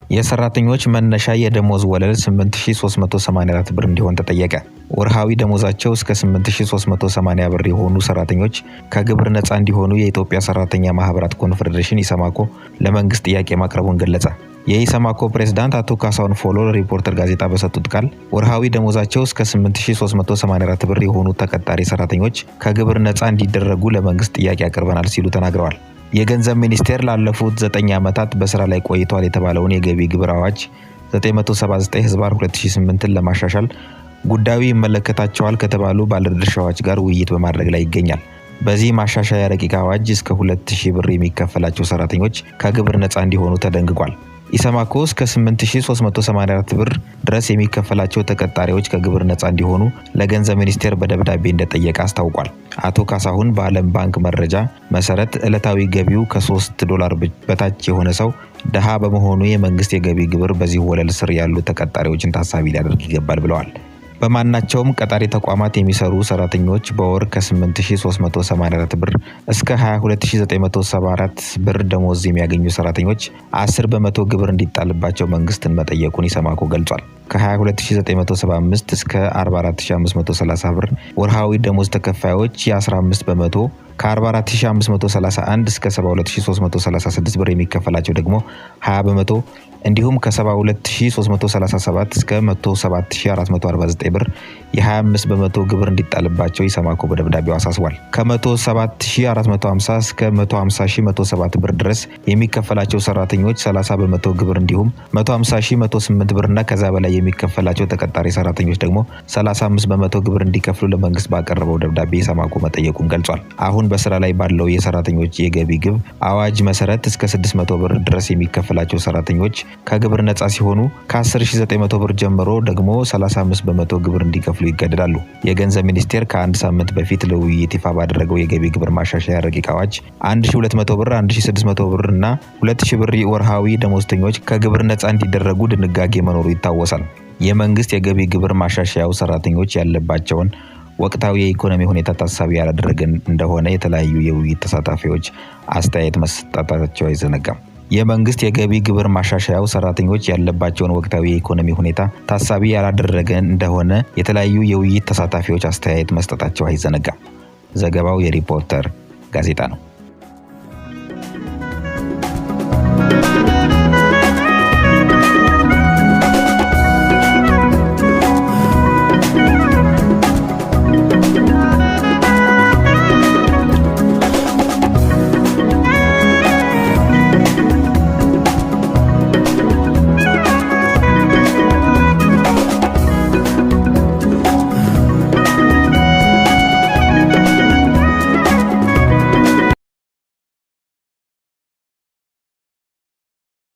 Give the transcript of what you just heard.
የሰራተኞች መነሻ የደሞዝ ወለል 8384 ብር እንዲሆን ተጠየቀ። ወርሃዊ ደሞዛቸው እስከ 8380 ብር የሆኑ ሰራተኞች ከግብር ነፃ እንዲሆኑ የኢትዮጵያ ሰራተኛ ማህበራት ኮንፌዴሬሽን ኢሰማኮ ለመንግስት ጥያቄ ማቅረቡን ገለጸ። የኢሰማኮ ፕሬዝዳንት አቶ ካሳሁን ፎሎ ለሪፖርተር ጋዜጣ በሰጡት ቃል ወርሃዊ ደሞዛቸው እስከ 8384 ብር የሆኑ ተቀጣሪ ሰራተኞች ከግብር ነፃ እንዲደረጉ ለመንግስት ጥያቄ አቅርበናል ሲሉ ተናግረዋል። የገንዘብ ሚኒስቴር ላለፉት 9 ዓመታት በስራ ላይ ቆይቷል የተባለውን የገቢ ግብር አዋጅ 979/2008ን ለማሻሻል ጉዳዩ ይመለከታቸዋል ከተባሉ ባለድርሻዎች ጋር ውይይት በማድረግ ላይ ይገኛል። በዚህ ማሻሻያ ረቂቅ አዋጅ እስከ 2000 ብር የሚከፈላቸው ሰራተኞች ከግብር ነፃ እንዲሆኑ ተደንግጓል። ኢሰማኮ እስከ 8384 ብር ድረስ የሚከፈላቸው ተቀጣሪዎች ከግብር ነፃ እንዲሆኑ ለገንዘብ ሚኒስቴር በደብዳቤ እንደጠየቀ አስታውቋል። አቶ ካሳሁን በዓለም ባንክ መረጃ መሰረት ዕለታዊ ገቢው ከ3 ዶላር በታች የሆነ ሰው ድሃ በመሆኑ የመንግስት የገቢ ግብር በዚህ ወለል ስር ያሉ ተቀጣሪዎችን ታሳቢ ሊያደርግ ይገባል ብለዋል። በማናቸውም ቀጣሪ ተቋማት የሚሰሩ ሰራተኞች በወር ከ8384 ብር እስከ 22974 ብር ደሞዝ የሚያገኙ ሰራተኞች 10% ግብር እንዲጣልባቸው መንግስትን መጠየቁን ኢሰማኮ ገልጿል። ከ22975 እስከ 44530 ብር ወርሃዊ ደሞዝ ተከፋዮች የ15%፣ ከ44531 እስከ 72336 ብር የሚከፈላቸው ደግሞ 20%፣ እንዲሁም ከ72337 እስከ 107449 ብር የ25% ግብር እንዲጣልባቸው ኢሰማኮ በደብዳቤው አሳስቧል። ከ107450 እስከ 150107 ብር ድረስ የሚከፈላቸው ሰራተኞች 30% ግብር እንዲሁም 150108 ብርና ከዛ በላይ የሚከፈላቸው ተቀጣሪ ሰራተኞች ደግሞ 35% ግብር እንዲከፍሉ ለመንግስት ባቀረበው ደብዳቤ ኢሰማኮ መጠየቁን ገልጿል። አሁን በስራ ላይ ባለው የሰራተኞች የገቢ ግብ አዋጅ መሰረት እስከ 600 ብር ድረስ የሚከፈላቸው ሰራተኞች ከግብር ነፃ ሲሆኑ ከ10,900 ብር ጀምሮ ደግሞ 35% ግብር እንዲከፍሉ ይገደዳሉ። የገንዘብ ሚኒስቴር ከአንድ ሳምንት በፊት ለውይይት ይፋ ባደረገው የገቢ ግብር ማሻሻያ ረቂቅ አዋጅ 1200 ብር፣ 1600 ብር እና 2000 ብር ወርሃዊ ደሞዝተኞች ከግብር ነፃ እንዲደረጉ ድንጋጌ መኖሩ ይታወሳል። የመንግስት የገቢ ግብር ማሻሻያው ሰራተኞች ያለባቸውን ወቅታዊ የኢኮኖሚ ሁኔታ ታሳቢ ያላደረገ እንደሆነ የተለያዩ የውይይት ተሳታፊዎች አስተያየት መስጠታቸው አይዘነጋም። የመንግስት የገቢ ግብር ማሻሻያው ሰራተኞች ያለባቸውን ወቅታዊ የኢኮኖሚ ሁኔታ ታሳቢ ያላደረገ እንደሆነ የተለያዩ የውይይት ተሳታፊዎች አስተያየት መስጠታቸው አይዘነጋም። ዘገባው የሪፖርተር ጋዜጣ ነው።